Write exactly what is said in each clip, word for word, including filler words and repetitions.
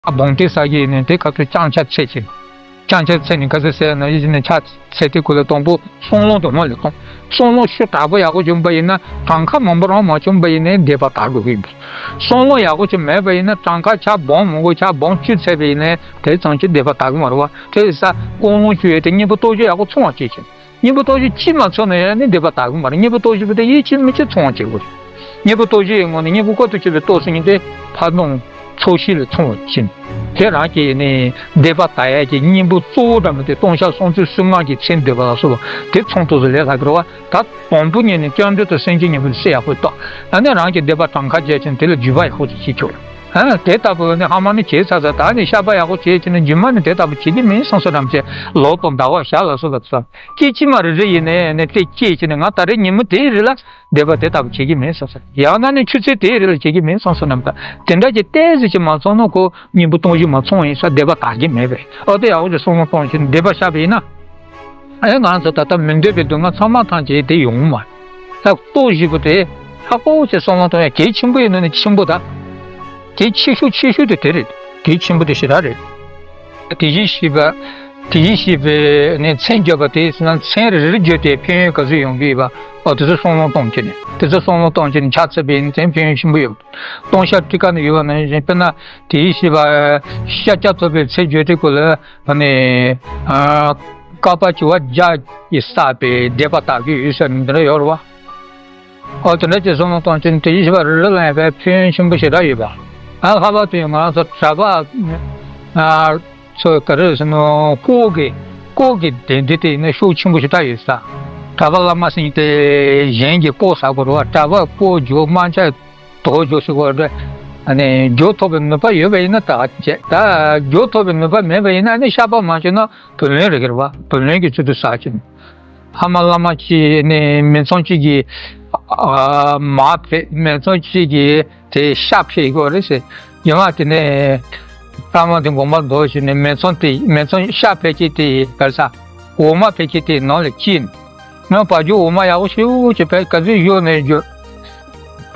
ཨ་སྦོམ་དེ་ཟ་གི་ཡིན་ནའི་དེ་ག་ཚོད་རྐྱང་ཆ་ཚད་ཅིག་རྐྱང་ཆ་ཚད་ནི་ག་ཚོད་ཟེར་ན་ཡིན་ནའི་ཆ་ཚད་དེ་ཁོ་ལ་དང་པོ་སྲང་ལོང་དུ་མ་ལས་གཏོང་། སྲང་ལོང་ཤུ་དྲག་པོ་ཡག་པོ་བྱུང་པ་ཡིན་ན་གྲངས་ཀ་མང་པོ་རང་མ་བྱུང་པ་ཡིན་ནའི་སྡེ་པ་དག་དགོས་ཀྱི་ཡིན་པ། སྲང་ལོང་ཡག་པོ་ཅིག་མེད་པ་ཡིན་ན་གྲངས་ཀ་ཆ་སྦོམ་མང་པོ་ཆ་སྦོམ་བཅུ་ཚད་པ་ཡིན་ནའི་དེ་ཙམ་གྱིས་སྡེ་པ་དག་གི་མ་རེད་བ། དེ་ཡིན་ས་སྲང་ལོང་ཤུ་ཡོད་དེ་གཉེན་པོ་སྟོབས་ཤུགས་ཡག་པོ་ཚང་བ་བྱེད་ཀྱི། གཉེན་པོ་སྟོབས་ཤུགས་གཅིག་མ་ཚང་ན་ཡང་ནི་སྡེ་པ་དག་གི་མ་རེད། གཉེན་པོ་སྟོབས་ཤུགས་དེ་ཡིད་ཆེས་མི་ཆེས་ཚང་བ་བྱེད་དགོས་རེད། གཉེན་པོ་སྟོབས་ཤུགས་ཡི་ངོ་ནས་གཉེན་པོ་བཀོད་དུ་གཅིག་པའི་སྟོབས་ཟེར་མཁན་དེ་ཕ་ནང་ཚོགས་ཤིག་ལ་ཚང་བ་ཕྱིན། དེ་རང་གི་ནི་སྡེ་པ་དག་ཡས་ཀྱི་གཉེན་པོ་གཙོ་བོ་འདྲ་མི་དེ་སྟོང་ཤ་སྲོང་བཙུན་སུ་ངག་གི་མཚན་འདོད་པ་ལ་སོགས་པ་དེ་ཚང་ཐུབ་སུ་ལས་ལྷག་གི་རེད་བ། ད་དང་པོ་ཉིད་ནས་བཅོམ་ལྡན་འདས་སེམས་ཅན་གཉེན་པོ་སེམས་ཡག་པོ་བཏང་། ཨ་ནི་རང་གི་སྡེ་པ་གྲངས་ཀ་བརྒྱབ་ཅིང་དེ་ལ་འཇུག་པ་ཡག་པོ་ཅིག་བྱེད་ཆོག་ཨ་དེ་ལྟ་བུ་ནི་ཧ་མ་ནི་བྱས་ཚར་ཚར་ད་ནི་བཤད་པ་ཡག་པོ་བྱས་ཀྱི་ནི་རྒྱུ་མ་ནི་དེ་ལྟ་བུ་བྱེད་ཀྱི་མིན་བསམ་སོ་རམ་བྱས་ལོ་དང་ཟླ་བ་ཞག་ལ་སོགས་པ་ཚོ་སྐྱེས་ཕྱི་མ་རེ་རེ་ཡིན་ནའི་ནི་དེ་སྐྱེས་ཀྱི་ནི་ང་ད་རེས་ཉིན་མོ་དེའི་རིང་ལ་སྡེ་པ་དེ་ལྟ་བུ་བྱེད་ཀྱི་མིན་བསམ་སོ། ཡང་ན་ནི་ཆུ་ཚོད་དེའི་རིང་ལ་བྱེད་ཀྱི་མིན་བསམ་སོ་རམ་ད་དེ་འདྲ་གྱི་ཏོག་ཙམ་ཅིག་མ་ཚང་ན་ཁོ་གཉེན་པོ་སྟོབས་ཤུགས་མ་ཚང་བ་ཡིན་ས་སྡེ་པ་དག་གི་མེད་པས། ཨོ་དེ་ཡག་པོ་ཅིག་བསམ་བློ་གཏོང་ཞིག་སྡེ་པ་བཤད་པ་ཡིན་ན། ཨེ་ང་ཚོ་ད་ལྟ་མི་འདོད་པའི་སྡུག་བསྔལ་ཚང་མ་ཐམས་ཅད་དེ་ཡོང་མ། ད་ལྟོ་བཞི་པོ་དེ་ཧ་གོ་ཅེས་བསམ་བློ་གཏོང་ཡ་གལ་ཆེན་པོ་ཡིན་ནོ་ནི་ཆེན་པོ་ད། གལ་ཆེ་ཤོས་ཆེ་ཤོས་དེ་དེ་རེད། གལ་ཆེན་པོ་དེ་ཞེ་དྲག་རེད། དེ་བཞིན་གཤེགས་པ། དེ་བཞིན་གཤེགས་པའི་ནི་མཚན་བརྗོད་པ་དེ་ཟེར་ན་མཚན་རེ་རེ་བརྗོད་དེ་ཕན་ཡོན་ག་ཚོད་ཡོང་གི་ཡོད་པ་ཨོ་དེ་ཚོ་བསམ་བློ་གཏོང་གི་ནི་དེ་ཚོ་བསམ་བློ་གཏོང་གི་ནི་ཕྱག་འཚལ་བའི་ནི་མཚན་ཕན་ཡོན་ཆེན་པོ་ཡོད། སྟོང་ཤ་ཊཱི་ཀ་ནས་ཡོད་པ་ནང་བཞིན་དཔེར་ན་དེ་བཞིན་གཤེགས་པ་ཤཱཀྱ་ཐུབ་པའི་མཚན་བརྗོད་དེ་ཁོ་ལ། ཨ་ནི། ཨ། བསྐལ་པ་བྱེ་བ་བརྒྱ་ཡིས་བསགས་པའི་སྡེ་པ་དག་གི་ཡུལ་ཟེར་ནས་འདི་འདྲ་ཡོད་རེད་བ། ཨོ་དེ་འདྲ་ཅིག་བསམ་བློ་གཏོང་ཕྱིན་དེ་བཞིན་གཤེགས་པ་རེ་རེ་ལ་ཡང་དཔེ་ཕན་ཡོན་ཆེན་པོ་ཞེ་དྲག་ཡོད་པ། ཨ་ལྷག་པར་དུ་ཡང་ང་རང་ཚོ་གྲྭ་པ། ཨ། ཚོ་ག་རེ་ཟེར་ནོ་སྐོར་གྱི་སྐོར་གྱི་དེ་འདི་དེ་ནི་ཤུགས་ཆེན་པོ་ཞེ་དྲག་ཡོད་ས། གྲྭ་པ་བླ་མ་ཟེར་མཁན་དེ་གཞན་གྱི་སྐོར་ཟ་དགོས་རེད་བ། གྲྭ་པ་སྐོར་རྒྱུག་དམག་འཆའ། དོགས་འཇོག་ཞིག་བར་དུ། ཨ་ནི་འཇོག་ཐུབ་པའི་ནུས་པ་ཡོད་པ་ཡིན་ན་ད་བྱེད་ད་འཇོག་ཐུབ་པའི་ནུས་པ་མེད་པ་ཡིན་ན་ཨ་ནི་བཤགས་པ་མ་བྱས་ན་བུ་ལོན་རེད་གི་རེད་བ། བུ་ལོན་གྱི་ཚུལ་དུ་ཟ་གི་ནི། ཕ་མ་བླ་མ་གཅིག་ནི་མི་ཚང་གཅིག་གིས་ཨ་མར་ཕེབས། མི་ཚང་གཅིག་གིས་དེ་ཤ་ཕེབས་དགོས་རེད་ཟེར། ཡང་དེ་ནས་ཕ་མ་དེ་དགོངས་པ་རྫོགས་ཞིག་ནས་མི་ཚང་དེ་མི་ཚང་ཤ་ཕེབས་ཀྱི་དེ་ག་རེ་ཟ། འོ་མ་ཕེབས་ཀྱི་དེ་ནང་ལ་སྐྱེས་ནས། ང་བ་རྒྱུ་འོ་མ་ཡག་པོ་ཞེ་པོ་ཅིག་བས་ག་ཚོད་ཡོད་ནས་རྒྱུ།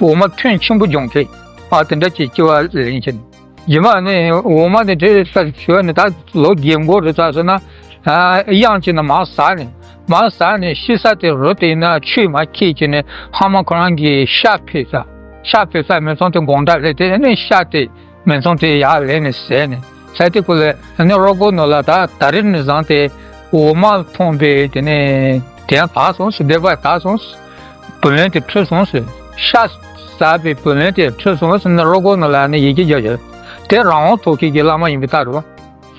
འོ་མ་ཐོན་ཆེན་པོ་སྦྱོང་མཁན། ཨ་དེ་འདྲ་ཅིག་སྐྱེ་བ་ལེན་ཕྱིན། རྗེས་མ་ནི་འོ་མ་དེ་དེ་ལྟར་ཞུ་ནས་ད་ལོ་རྒན་འཁོགས་རེད་ཚར་སོང་ན། ཨ་གཡང་ཅིག་ནས་མར་ཟག་ནས་མར་ཟག་ནས་ཤི་ས་དེ་རུ་དེ་ན་ཆུས་མར་ཁྱེར་ཅིག་ནས་ཕ་མ་ཁོ་རང་གི་ཤ་ཕེབས་ས། ཤ་ཕེབས་ས་མི་ཚང་དེ་དགོང་དག་རེད་དེ་ནས་ཤ་དེ། མི་ཚང་དེ་ཡར་ལེན་ནས་ཟས་ནས་ཟས་དེ་ཁོ་ལ་ནི་རོ་སྒོ་ནང་ལ་ད་ད་རེས་ནས་བཟུང་སྟེ་འོ་མ་འཐུང་པའི་དེ་ནས་དེ་ཡང་དག་སོང་ཟེར། སྡེ་པ་དག་སོང་ཟེར། བུ་ལོན་དེ་འཕྲོད་སོང་ཟེར། ཤ་ཟ་བའི་བུ་ལོན་དེ་འཕྲོད་སོང་ཟེར་ནས་རོ་སྒོ་ནང་ལ་ནི་ཡི་གེ་རྒྱག་བྱས། དེ་རང་དབང་ཐོབ་མཁན་གྱི་བླ་མ་ཡིན་པའི་རྟགས་རེད་བ།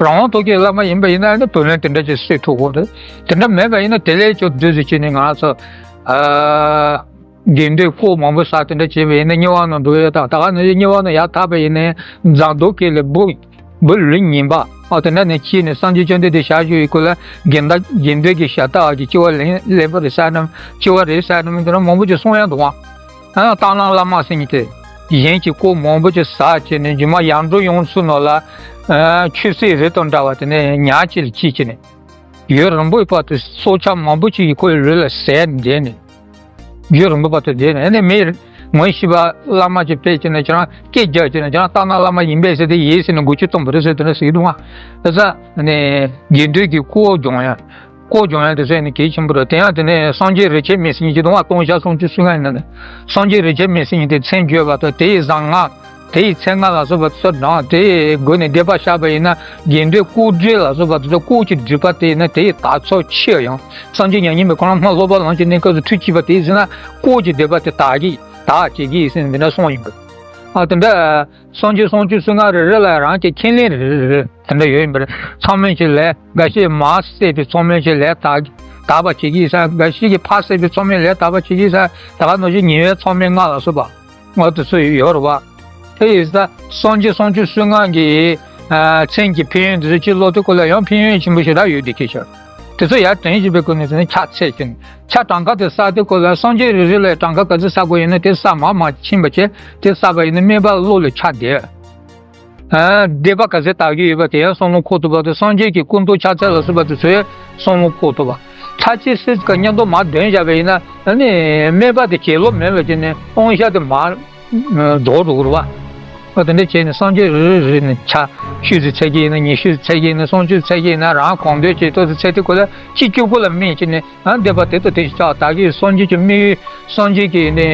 རང་དབང་ཐོབ་མཁན་བླ་མ་ཡིན་པ་ཡིན་ན་ནི་བུ་ལོན་དེ་འདྲ་ཅིག་སེལ་ཐུབ་དགོས་རེད། དེ་འདྲ་མེད་པ་ཡིན་ན་དེ་ལས་ཀྱང་བདུད་ཟེར་གྱི་ནི་ང་ཚོ། ཨ། དགེ་འདུན་སྐོར་མང་པོ་ཟ་དེ་འདྲ་བྱས་པ་ཡིན་ན་དམྱལ་བ་ནང་འགྲོ་ཡ་དང་ད་ག་ནང་བཞིན་དམྱལ་བ་ནང་ཡར་ཐར་པ་ཡིན་ནའི་འཛག་སྡུག་གི་ལས་བུ་བུ་ལུས་ངན་པ་ཨ་དེ་འདྲ་ནས་ཁྱེར་ནས་སངས་རྒྱས་བཅོམ་ལྡན་འདས་ཞལ་བཞུགས་ཡི་སྐུ་ལ་དགེ་འདུན་དགེ་འདུན་གྱི་ཞལ་ལྟ་བ་གི་སྐྱེ་བ་ལེན་ལེན་པ་རེད་ཟེར་ནམ་སྐྱེ་བ་རེད་ཟེར་ནམ་དེ་འདྲ་མང་པོ་ཅིག་གསུང་ཡ་འདུག་ཨ། ཨ་སྟག་སྣ་བླ་མ་ཟེར་མཁན་དེ་གཞན་གྱི་སྐོར་མང་པོ་ཅིག་ཟ་བྱས་ནས་རྗེས་མ་ཡར་འགྲོ་ཡོང་ཚུལ་ནང་ལ་ཨ་ཆོས་སྲིད་རེད་དང་འདྲ་བ་དེ་ནས་ཉག་གཅིག་ལ་ཁྱེར་བྱས་ནས། ཡུན་རིང་པོའི་བར་དུ་སྲོག་ཆགས་མང་པོ་ཅིག་གིས་ཁོའི་ལུས་ལ་ཟས་འདྲེན་ནས། ཡུན་རིང་པོའི་བར་དུ་བསྡད་ནས་ཨ་ནི་མི་ངོ་ཤེས་པ་བླ་མ་ཅིག་ཕེབས་ཀྱི་ནས་ཁྱེད་རང་སྐད་རྒྱག་ཀྱི་ནས་ཁྱེད་རང་སྟག་སྣ་བླ་མ་ཡིན་པས་ཟེར་ཏེ་ཡིན་ཟེར་ནས་འགུལ་སྐྱོད་གཏོང་བ་རེད་ཟེར་དེ་འདྲ་ཟེར་གྱི་འདུག་ཨ། ད་ས་ནས་དགེ་འདུན་གྱི་སྐོར་སྦྱོང་ཡ། སྐོར་སྦྱོང་ཡ་དེ་ཚོ་ནི་གལ་ཆེན་པོ་རེད། དེ་ཡང་དེ་ནས་སངས་རྒྱས་རིན་ཆེན་མེད་ཟེར་མཁན་ཅིག་འདུག་ཨ། སྟོང་ཤ་སུམ་ཅུ་སོ་ལྔ་ཡིན་ན་ནི་སངས་རྒྱས་རིན་ཆེན་མེད་ཟེར་མཁན་དེ་མཚན་བརྗོད་པ་དང་དེ་ཡི་བཟང་ངན། དེ་ཡི་མཚན་སྔགས་ལ་སོགས་པ་དེ་ཚོ་བགྲངས། དེ་ཡི་སྒོ་ནས་བཟླས་པ་བཤགས་པ་ཡིན་ན་དགེ་འདུན་སྐོར་བགྲེས་ལ་སོགས་པ་དེ་ཚོ་སྐོར་གྱི་སྒྲིབ་པ་དེ་ཡིན་ན་དེ་ཡི་དག་ཚོགས་ཆེ་ཡང་སངས་རྒྱས་མྱ་ངན་མེད་ཁོ་རང་སྔར་སློབ་པ་ལམ་གྱི་གནས་སྐབས་སུ་ཁྲུས་གཅིག་པ་དེ་ཡིན་ཟེར་ན་སྐོར་གྱི་སྒྲིབ་པ་དེ་དག་གི་དག་བྱེད་ཀྱི་ཡིན་ཟེར་ནས་འདི་འདྲ་གསུངས་ཡིན་པས། ཨ་དེ་འདྲ་སངས་རྒྱས་སུམ་ཅུ་སོ་ལྔ་རེ་རེ་ལ་རང་གི་ཁས་ལེན་རེ་རེ་རེ་དེ་འདྲ་ཡོད་ཡིན་པས། ཚང་མས་ཀྱི་ལས་འགའ་ཤས་མར་བསད་པའི་ཚང་མས་ཀྱི་ལས་དག་དག་པ་བྱེད་ཀྱི་ཡིན་ས། འགའ་ཤས་ཀྱིས་ཕར་བསད་པའི་ཚང་མས་ལས་དག་པ་བྱེད་ཀྱི་ཡིན་ས། ད་ག་ནང་བཞིན་ཉེ་བའི་ཚང་མས་སྔགས་ལ་སོགས་པ། ང་དེ་ཚོ་ཡོད་རེད་བ། དེ་ཡིན་ཙང་སངས་རྒྱས་སུམ་ཅུ་སོ་ལྔ་གི་ཨ་མཚན་གྱི་ཕན་ཡོན་དེ་ཚོ་ཅིག་ཀློག་དུས་སྐོར་ལ་ཡང་ཕན་ཡོན་ཆེན་པོ་ཞེ་དྲག་ཡོད་དེ་ཁྱེད་ཤོད། དེ་ཚོ་ཡར་དྲན་བཞིན་པའི་སྒོ་ནས་ཟེར་ན་ཕྱག་འཚལ་ཞིང་ཕྱག་གྲངས་ཀ་དེ་བསགས་དུས་སྐོར་ལ་སངས་རྒྱས་རེ་རེ་ལ་གྲངས་ཀ་ག་ཚོད་བསགས་དགོས་ཡོད་ན་དེ་བསགས་མར་མར་ཕྱིན་པ་བྱས་དེ་བསགས་པ་ཡིན་ན་སྨོན་པ་བློ་ལ་ཆགས་བསྡད། ཨ་བཟླས་པ་ག་ཚོད་བཏབ་ཀྱི་ཡོད་པ་དེ་ཡང་བསམ་བློ་འཁོར་ཐུབ་པ་དང་སངས་རྒྱས་ཀྱི་སྐུ་མདོག་ཕྱག་འཚལ་ལ་སོགས་པ་དེ་ཚོས་བསམ་བློ་འཁོར་ཐུབ་པ། ཕྱག་ཕྱི་སྲིད་ཀ་སྙིང་སྟོབས་མར་འདོན་བཞག་པ་ཡིན་ན་ཨ་ནི་སྨོན་པ་དེ་བྱེད་ལོ་མེད་པ་བྱས་ནས་སྟོང་ཤ་དེ་མར་འགྲོ་འགྲོ་གི་རེད་བ། ཨོ་དེ་འདྲ་བྱས་ནས་སངས་རྒྱས་རེ་རེ་རེ་ནས་ཆ་བཅུ་ཙམ་འཚོལ་གྱི་ཡིན་ན། ཉི་ཤུ་ཙམ་འཚོལ་གྱི་ཡིན་ན། སུམ་ཅུ་འཚོལ་གྱི་ཡིན་ན། རང་གང་འདོད་ཅིག་ཏོག་ཙམ་འཚོལ་དུས་སྐབས་ལ་གཅིག་གཅིག་པོ་ལ་དམིགས་བྱས་ནས། ཨ་འདོད་པ་དེ་ཚོ་དེ་བཞིན་བྱ་བ་དག་གིས་སངས་རྒྱས་ཀྱི་དམིགས་ཡུལ། སངས་རྒྱས་ཀྱི་ནི་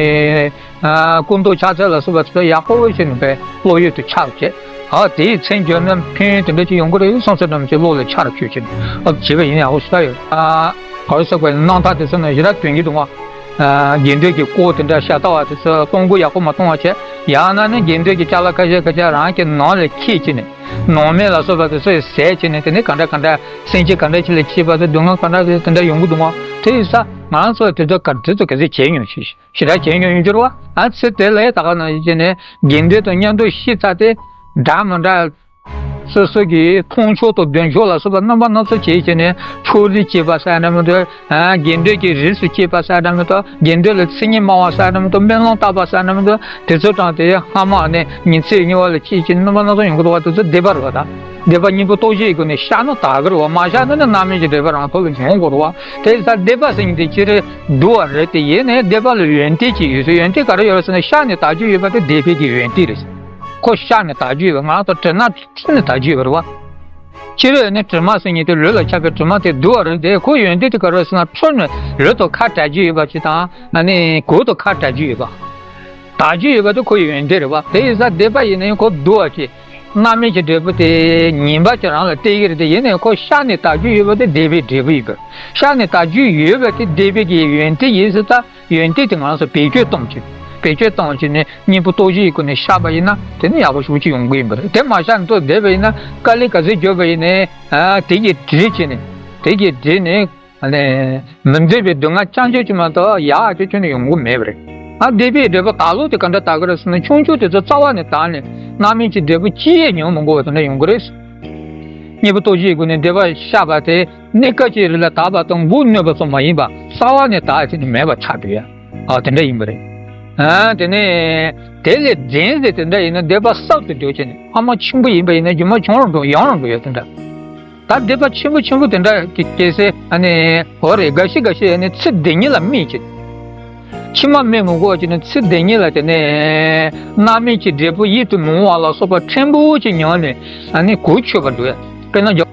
ཨ་སྐུ་མདོག་ཕྱག་མཚན་ལ་སོགས་པ་དེ་ཚོ་ཡག་པོ་བྱས་ནས་དཔེ་བློ་ཡུལ་དུ་འཆར་བྱས། ཨ་དེའི་མཚན་བརྗོད་ན་ཕན་ཡོན་དེ་འདྲ་ཅིག་ཡོང་གི་རེད་བསམ་ཚུལ་འདྲ་མི་ཅིག་བློ་ལ་འཆར་བཅུག་བྱས་ནས། ཨ་བྱས་པ་ཡིན་ན་ཡག་པོ་ཞེ་དྲག་ཡོད། ཨ་ག་རེ་ཟེར་དགོས། རྣམ་ཐར་དེ་ཚོ་ནི་ཞེ་དྲག་དོན་གྱི་འདུག་བ། ཨ་དགེ་འདུན་གྱི་སྐོར་དེ་འདྲ་ཤ་སྟག་པ་དེ་ཚོ་གཏོང་སྒོ་ཡག་པོ་མ་གཏོང་བ་བྱས། ཡང་ན་ནི་དགེ་འདུན་གྱི་ཅ་ལག་ཁ་ཤས་ཁ་ཤས་རང་གི་ནང་ལ་ཁྱེར་བྱས་ནས། ནང་མི་ལ་སོགས་པ་དེ་ཚོ་ཡི་ཟས་བྱས་ནས། དེ་ནས་ག་འདྲ་ག་འདྲ་སེམས་ཅན་ག་འདྲ་ཅིག་ལ་ཁྱེར་བ་དང་། སྡུག་བསྔལ་ག་འདྲ་དེ་འདྲ་ཡོང་གི་འདུག་བ། དེ་ཡིན་ཙང་ང་རང་ཚོ་དེ་ཚོ་ག་དེ་ཚོ་ག་ཚོད་བྱས་མྱོང་ཞིག་ཞེ་དྲག་བྱས་མྱོང་ཡོད་རྒྱུ་རེད་བ། ཨ་ཚེ་དེ་ལ་ད་ག་ནང་བཞིན་བྱས་ནས་དགེ་འདུན་དང་མཉམ་དུ་ཤི་ཚར་ཏེ། འདྲ་མི་འདྲ་སོ་སོ་གི་མཐོང་ཕྱོགས་དང་འདོད་ཕྱོགས་ལ་སོགས་པ་རྣམ་པ་སྣ་ཚོགས་བྱས་བྱས་ནས། ཕྱོགས་རིས་བྱས་པ་ཟེར་ན་མི་འདུག། ཨ་དགེ་འདུན་གྱི་རིས་སུ་བཅད་པ་ཟེར་ན་མི་འདུག། དགེ་འདུན་ལ་མཚན་ཉིད་སྨྲ་བ་ཟེར་ན་མི་འདུག། དམུས་ལོང་བཏགས་པ་ཟེར་ན་མི་འདུག། དེ་ཚོ་དང་དེ་སྔ་མ་ནས་ཉིན་མཚན་གཉིས་པ་ལ་སྐྱེས་ཀྱི་རྣམ་པ་སྣ་ཚོགས་ཡོང་གི་འདུག་བ། དེ་ཚོ་སྡིག་པ་རེད་བ། ད་སྡིག་པ་གཉེན་པོ་སྟོབས་བཞིའི་སྒོ་ནས་བཤགས་ན་དག་གི་རེད་བ། མ་བཤགས་ན་ནི་རྣམ་སྨིན་གྱི་འབྲས་བུ་རང་ཐོག་ལ་འབྱུང་དགོས་རེད་བ། དེ་ཡིན་ཙང་སྡིག་པ་ཟེར་མཁན་དེ་སྤྱིར་སྡུག་པ་རེད་དེ། ཡིན་ནའི་སྡིག་པ་ལ་ཡོན་ཏན་ཅིག་ཡོད་ཟེར། ཡོན་ཏན་ག་རེ་ཡོད་རེད་ཟེར་ན། བཤགས་ནས་དག་རྒྱུ་ཡོད་པ་དེ་སྡིག་པའི་གི་ཡོན་ཏན་རེད། ཁོ་བཤགས་ནས་དག་རྒྱུ་ཡོད་པ། ང་རང་ཚོ་དྲི་མ་བསྲེགས་ནས་དག་རྒྱུ་ཡོད་པ་རེད་བ། སྤྱིར་ནི་དྲི་མ་ཟེར་མཁན་དེ། ལུས་ལ་ཆགས་པའི་དྲི་མ་དེ་སྡུག་པ་རེད་དེ། ཁོ་ཡོན་ཏན་དེ་ག་རེ་ཟེར་ན། འཕྲོ་ནས་ལུས་དང་ཁ་བྲལ་རྒྱུ་ཡོད་པ་ཅིག་དང་། ཨ་ནི་གོས་དང་ཁ་བྲལ་རྒྱུ་ཡོད་པ། དག་རྒྱུ་ཡོད་པ་དེ་ཁོ་ཡི་ཡོན་ཏན་རེད་བ། དེ་ཡིན་ཙང་སྡིག་པ་ཡིན་ན་ཡང་ཁོ་སྡུག་པ་ཅིག། རྣམ་སྨིན་གྱི་འབྲས་བུ་དེ་ངན་པ་ཅིག་རང་ལ་སྟེར་གྱི་རེད་དེ། ཡིན་ནའི་ཁོ་བཤགས་ནས་དག་རྒྱུ་ཡོད་པ་དེ་སྡིག་པའི་འབྲས་བུ་ཡིན་པ། བཤགས་ནས་དག་རྒྱུ་ཡོད་པ་དེ་སྡིག་པའི་གི་ཡོན་ཏན་ཡིན་ཟེར། ད་ཡོན་ཏན་དེ་ང་རང་ཚོ་བེད་སྤྱོད་གཏོང་བྱས། བེད་སྤྱོད་གཏོང་བྱས་ནས་གཉེན་པོ་སྟོབས་བཞིའི་སྒོ་ནས་བཤགས་པ་ཡིན་ན། དེ་ནི་ཡག་པོ་ཞེ་པོ་ཅིག་ཡོང་གི་ཡིན་པ་རེད། དེ་མ་བཤགས་ནས་ཏོག་བསྡད་པ་ཡིན་ན། དཀའ་ལས་ག་ཚོད་བརྒྱབ་པ་ཡིན་ནའི། ཨ་དེ་གི་འབྲས་བྱས་ནས། དེ་གི་འབྲས་ནི། ཨ་ནི་མི་འདོད་པའི་སྡུག་བསྔལ་རྐྱང་རྐྱང་ཅིག་མ་གཏོགས་ཡག་ཅིག་ཁྱོན་ནས་ཡོང་གི་མེད་པ་རེད། ཨ་སྡིག་པའི་འབྲས་བུ་དག་ལུགས་དེ་ག་འདྲ་དག་གི་རེད་ཟེར་ན། ཆུང་ཆུང་དེ་ཚོ་རྩ་བ་ནས་དག་ནས་རྣམ་སྨིན་གྱི་འབྲས་བུ་ཅི་ཡང་མྱོང་མི་དགོས་པ་དེ་འདྲ་ཡོང་གི་རེད། གཉེན་པོ་སྟོབས་བཞིའི་སྒོ་ནས་སྡིག་པ་བཤགས་པ་དེ། གནས་སྐབས་ཅིག་རིང་ལ་དག་པ་དང་མགོ་གནོན་པ་ཙམ་མ་ཡིན་པ། རྩ་བ་ནས་དག་དེ་ནི་མེད་པ་ཆགས་འགྲོ་ཡ། ཨ་དེ་འདྲ་ཡིན་པ་རེད། ཨ་དེ་ནས་དེ་ལས་འབྲས་ཟེར་དེ་འདྲ་ཡིན་ན། སྡིག་པ་གསར་དུ་འགྲོ་བྱས་ནས། ཕ་མ་ཆེན་པོ་ཡིན་པ་ཡིན་ན། རྒྱུ་མ་ཆུང་རུ་འགྲོ། ཡང་རུ་འགྲོ་ཡ་དེ་འདྲ། ད་སྡིག་པ་ཆེན་པོ་ཆེན་པོ་དེ་འདྲ་གི་སྐྱེ་སའི། ཨ་ནི་འོ་རེད། འགའ་ཞིག་འགའ་ཞིག་ཨ་ནི་ཚེ་འདི་ཉིད་ལ་དམིགས་བྱས། ཕྱི་མ་དམིགས་མི་དགོས་བྱས་ནས་ཚེ་འདི་ཉིད་ལ། དེ་ནས་རྣམ་སྨིན་གྱི་འབྲས་བུ་ཡིད་དུ་མི་འོང་བ་ལ་སོགས་པ་ཕྲན་བུ་ཅིག་མྱོང་ནས། ཨ་ནི་གོ་ཆོད་པར་འགྲོ་ཡ། དཔེར་ན་རྒྱ་